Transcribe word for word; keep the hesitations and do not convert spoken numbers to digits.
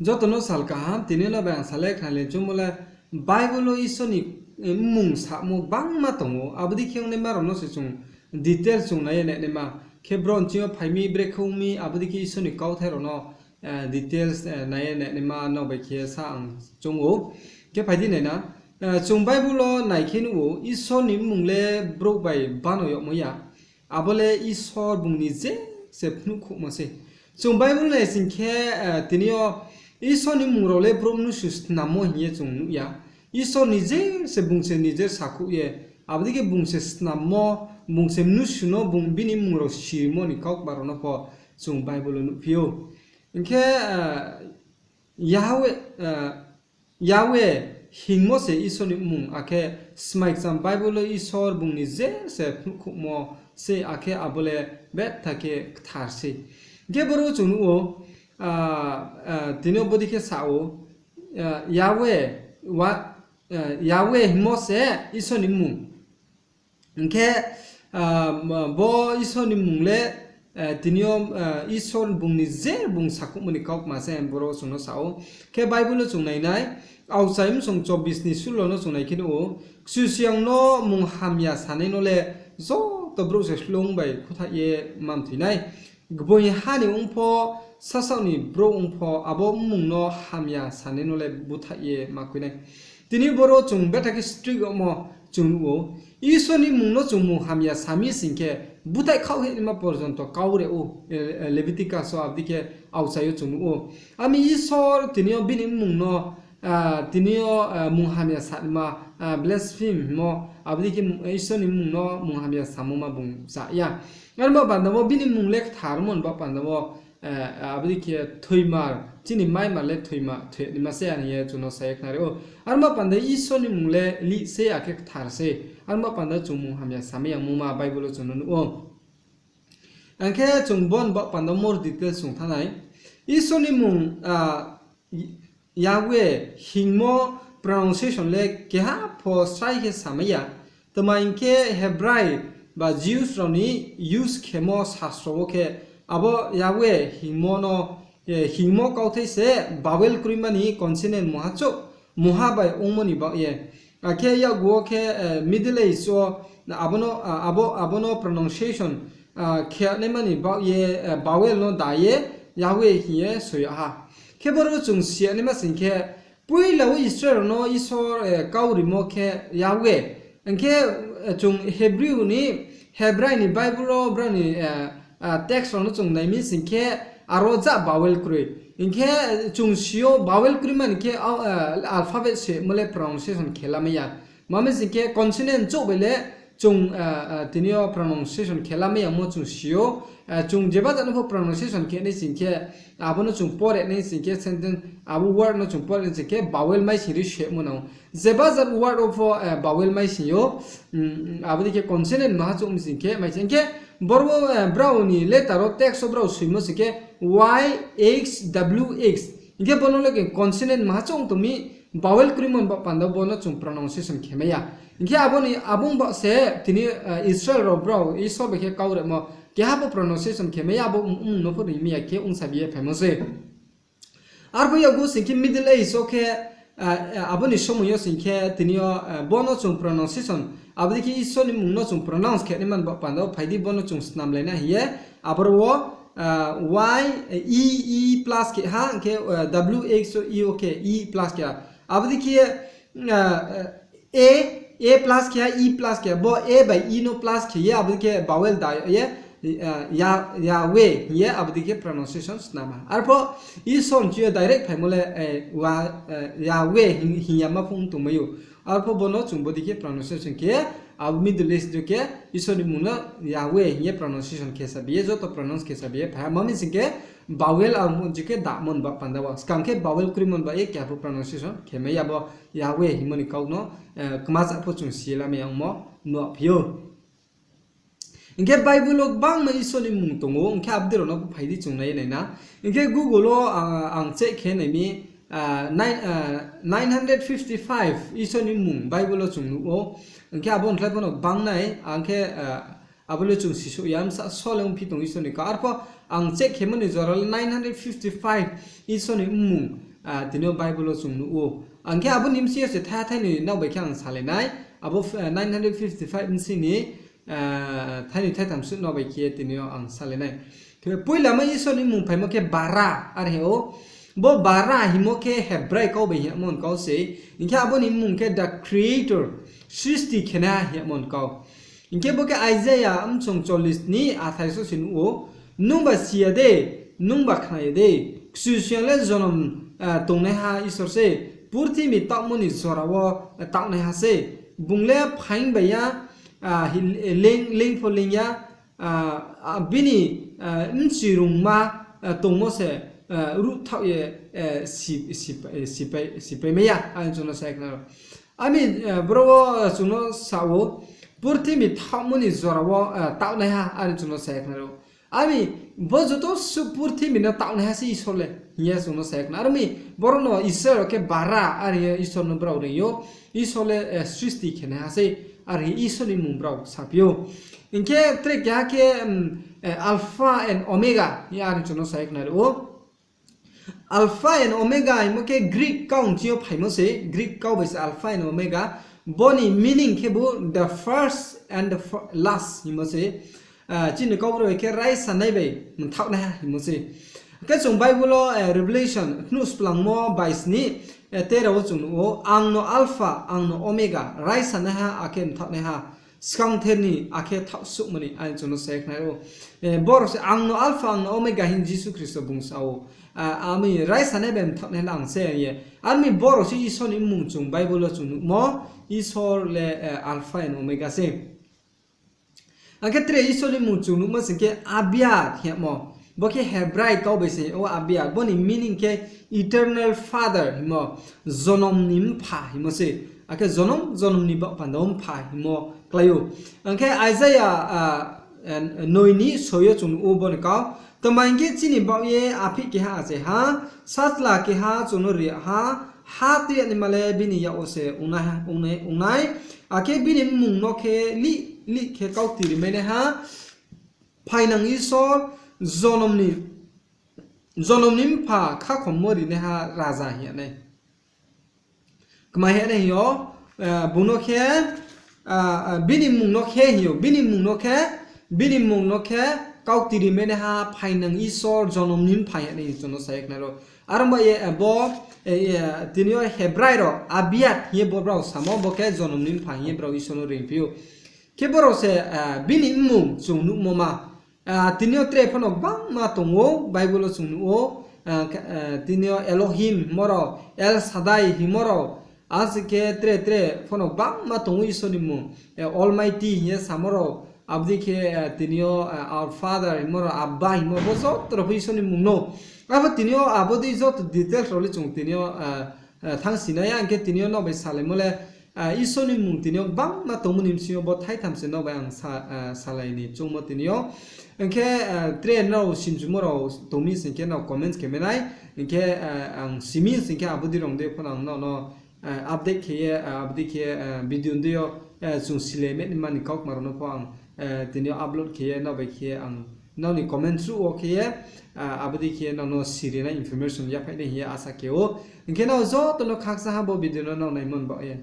Joto no sal kaham, tini no bai ang sa le khna le chungmo le Bible wo Isor ni, eh, mmung samo gbangma tong ou, abo dei khe ongnaima rao no se chung details chung nai ye nainaima. Khe bro nching yo phai mi, brekhe ong mi, abo dei khe Isor ni kauthai rao no, eh, details, eh, nai ye nainaima no bai khe sa ang chung ou. Khe phai di nai na, eh, chung Bible wo nai khe nuh ou, Isor ni mmung le brouh bai bano yagmo ya. Abo le Isor bung ni je se phnuhkhouhmo sei. Chung Bible nai sing khe, eh, tini yo Isor ni mmung rao le brouh mnusu snammo hing ye chung nuh ya. Isor ni je se bung se ni je sakhouh ye, abo dei khe bung se snammo, bung se mnusu no bung bini mmung rao sirimo ni kaukma rao no pho chung Bible wo nuhphi ou. Hing khe, eh, Yahweh, eh, Yahweh hingmo se Isor ni mmung, akhe smai kcham Bible wo Isor bung ni je se phnuhkhouhmo sei, akhe abo le betha khe kthar sei. Hing khe boro chung nuh ou, ah, ah, tini yo bodei khe sa ou, ah, Yahweh, wa-, ah, Yahweh hingmo se Isor ni mmung. Hing khe, ah, bo Isor ni mmung le, eh, tini yo, eh, Isor bung ni je bung sakhouhmo ni kaukma se boro chung no sa ou. Khe Bible wo chung nainai, Aokchai bsong chobbish ni sullo no chung nai khe nuh ou, Kchusoyang no mung hamya sanai no le joto brouh se slung bai khuthaih ye mamthoi nai. Gboing ha ni ong pho, sasaoh ni brouh ong pho, abo mmung no hamya sanai no le búthaih ye ma khui nai. Tini boro chung betha khe strict yagmo chung nuh ou. Isor ni mmung no chung mung hamya sa mi sing khe, búthaih khaoh hehnaima porjonto kau re ou, eh, eh, Leviticus wo abo dei khe Aokchai yo chung nuh ou. Ami Isor tini yo bini mmung no, ah, tini yo, ah, mung hamya sanaima, ah, blaspheme hingmo, abo dei khe Isor ni mmung no mung hamya samo ma bung cha ya. Arba panda wo bini mmung le kthar mo ni ba panda wo, eh, abo dei khe thoimar, chini maimar le thoima, thoi naima se ani ye chung no sa ye khnari ou. Arba panda Isor ni mmung le lih se, akhe kthar se. Arba panda chung mung hamya samai yangmo ma Bible wo chung no nuh ou. Ang khe chung bo ni ba panda more details chung thanng nai. Isor ni mmung, ah, Yahweh hingmo pronunciation le keha pho srai khe samai ya. Tma hing khe Hebrai ba Jews rao ni use khemo sastro wo khe abo Yahweh hingmo no, eh, hingmo kauthai se vowel kroima ni consonant mungha chouh, mungha bai ongmo ni baoh ye. Akhe yakgu wo khe, eh, Middle Age wo abo no, ah, abo, abo no pronunciation, ah, khe naima ni baoh ye, eh, vowel no da ye Yahweh hing ye soi yag ha. Khe boro chung si ya naima sing khe, poila wo Israel rao no Isor, eh, kau rimo khe Yahweh. Hing khe, eh, chung Hebrew ni, Hebrai ni Bible wo brao ni, eh, ah, text rao no chung nai mi sing khe, aro ja vowel kroi. Hing khe, eh, chung si ou vowel kroima ni khe, ah, eh, alphabet se mo le pronunciation khe lamai ya. Ma mi sing khe consonant chouh bai le chung, ah, ah, tini yo pronunciation khe lamai yangmo chung si ou. Ah, chung jeba jat no pho pronunciation khe nai sing khe, abo no chung pore nai sing khe sentence, abo word no chung pore nai sing khe vowel mai sing ri semo nang ou. Jeba jat word wo pho, eh, vowel mai sing ou. Mm, abo dei khe consonant maha chouh mi sing khe mai sing khe, boro wo, eh, brao ni letter wo text wo brao soimo sing khe Y H W X. Hing khe bo no le khe consonant maha chouh tong mi, vowel kroimo ni ba panda bo no chung pronunciation khe mai ya. Hing khe abo ni abo ong ba se tini, eh, Israel rao brao Isor bai khe kau rimo keha pho pronunciation khe mai ya, abo mmung no pho ri mai ya khe ongsabi ye phaimo se. Arphuh yakgu sing khe Middle Age wo khe, ah, abo ni somoing yo sing khe tini yo, ah, bo no chung pronunciation, abo dei khe Isor ni mmung no chung pronounce khe naima ni ba panda wo phai di bo no chung snamlai na hing ye, aboro wo, ah, Y, E, E plus khe ha, hing khe, ah, W X wo E wo khe E plus khe ha. Abo dei khe, ah, A, A plus khe ha, E plus khe ha, bo A bai E no plus khe ye, abo dei khe vowel da ye, eh, Ya-, Yahweh hing ye, abo dei khe pronunciation snam ha. Arphuh Isor nching yo direct phaimo le, eh, wa, eh, Yahweh hing, hing ya ma pho ong tongmai ou. Arphuh bo no chung bo dei khe pronunciation khe, abo Middle Age yo khe Isor ni mmung no Yahweh hing ye pronunciation khe sabi ye, joto pronounce khe sabi ye phai ha. Ma mi sing khe vowel ang nching khe damo ni ba panda wo. Skang khe vowel kroimo ni ba ye keha pho pronunciation khe mai ya bo Yahweh hingmo ni kau no, eh, kma cha pho chung si ye lamai yangmo nuh phi ou. Hing khe Bible wo gbangma Isor ni mmung tong ou, hing khe abo dei rao no pho phai di chung nai ye nai na. Hing khe Google wo, ah, ang check khe nai mi, ah, nine, ah, nine hundred fifty-five Isor ni mmung Bible wo chung nuh ou. Hing khe abo ni khlai pho no gbang nai, ang khe, ah, abo le chung sisouh ya, bsa so le ongphi tong Isor ni kau. Arphuh ang check khemo ni jora le nine hundred fifty-five Isor ni mmung tini yo Bible wo chung nuh ou. Ang khe abo ni bsing yo se thaiha thainoi nrao bai khe ang salai nai. Abo nine hundred fifty-five bsing ni thainoi thaitham suh nrao bai khe tini yo ang salai nai. Khe poilamo Isor ni mmung phaimo khe bara are hing ou. Bo bara hingmo khe Hebrai kau bai hingmo ni kau se. Hing khe abo ni mmung khe the Creator, sristi khenaiha hingmo ni kau. Hing khe bo khe Isaiah msong chollish ni athais wo se nuh ou, Nungba si ya de, nungba khna ya de, Kchusoyang le jonom tongnaiha Isor se, purthimbi taohmo ni jora wo taohnaiha se, bung le phaing bai ya, leing pho leing ya, bini mchirungma tongmo se ruhthaoh ye sipaimai ya, are chung no sa ye khna rao. Ami boro wo chung no sa ou, purthimbi thaohmo ni jora wo taohnaiha, are chung no sa ye khna rao. Ami bo joto suh purthimbi no taohnaiha se Isor le hing ye chung no sa ye khna. Are mi boro no Israel rao khe bara are ye Isor no brao reing ou. Isor le sristi khenaiha se, are hing Isor ni mmung brao saphi ou. Hing khe tre keha khe Alpha and Omega hing ye are chung no sa ye khna rao. Alpha and Omega hingmo khe Greek kau ni thing yo phaimo se, Greek kau bai se Alpha and Omega. Bo ni meaning khebu the first and the last hingmo se. Chini kau bro bai khe raisanai bai mthaohnaiha hingmo se. Khe chung Bible wo Revelation, Phnuh Splangmo bais ni tera wo chung nuh ou, Ang no Alpha, ang no Omega, raisanaiha akhe mthaohnaiha, skangther ni akhe thaohsuhmo ni, are chung no sa ye khna rao. Boro se ang no Alpha, ang no Omega hing Jisu Khristo bung sa ou. Ami raisanai bai mthaohnai le ang se hing ye. Are mi boro se Isor ni mmung chung Bible wo chung nuhmo, Isor le Alpha and Omega se. Akhe tre Isor ni mmung chung nuhmo sing khe Abiad hingmo. Bo khe Hebrai kau bai se ou Abiad. Bo ni meaning khe eternal father hingmo, jonom ni mpha hingmo se. Akhe jonom jonom ni baoh panda wo mpha hingmo klái ou. Ang khe Isaiah noi ni soi yo chung nuh ou bo ni kau. Tma hing khe chini baoh ye aphih keha achai ha, sachla keha chung no ri ha, ha tui ya naima le bini yak wo se ong nai, akhe bini mmung no khe lih lih khe kaukti rimainaiha, phainang Isor, jonom ni mpha khakhommo rinaiha raja hing ya nai. Kma hing ya nai hing yo, bung no khe, bini mmung no khe hing ou, bini mmung no khe, bini mmung no khe kaukti rimainaiha phainang Isor, jonom ni mpha hing ya nai hing chung no sa ye khna rao. Are ong ba ye bo, tini yo Hebrai rao Abiad hing ye bo brao samo, bo khe jonom ni mpha hing ye brao Isor no reingphi ou. Khe boro se bini mmung chung nuhmo ma. Tini yo tre pho no gbangma tong ou, Bible wo chung nuh ou. Tini yo Elohim hingmo rao, El Shaddai hingmo rao, ase khe tre tre pho no gbangma tong ou Isor ni mmung, Almighty hing ye samo rao, abo dei khe tini yo our Father hingmo rao, Abba hingmo, bo joto rao pho Isor ni mmung no. Abo tini yo abo dei joto details rao le chung tini yo thanngsi nai ya, hing khe tini yo nrao bai salaimo le, Isor ni mmung tini yo gbangma tongmo ni bsing yo bo thaitham se nrao bai ang salai ni choungmo tini yo. Hing khe tre nrao simchumo rao tong mi sing khe nrao comments khe mai nai, hing khe ang simi sing khe abo dei rao dei pho no ang nrao no update khe ye, abo dei khe video dei yo chung silai mai ni mani kaukma rao no pho ang tini yo upload khe ye nrao bai khe ang nrao ni comment through wo khe ye, abo dei khe nrao no sirinai information yaphaih nai hing ye asa khe ou. Hing khe nrao joto no khakchang ha bo video no nrao naimo ni baoh ye.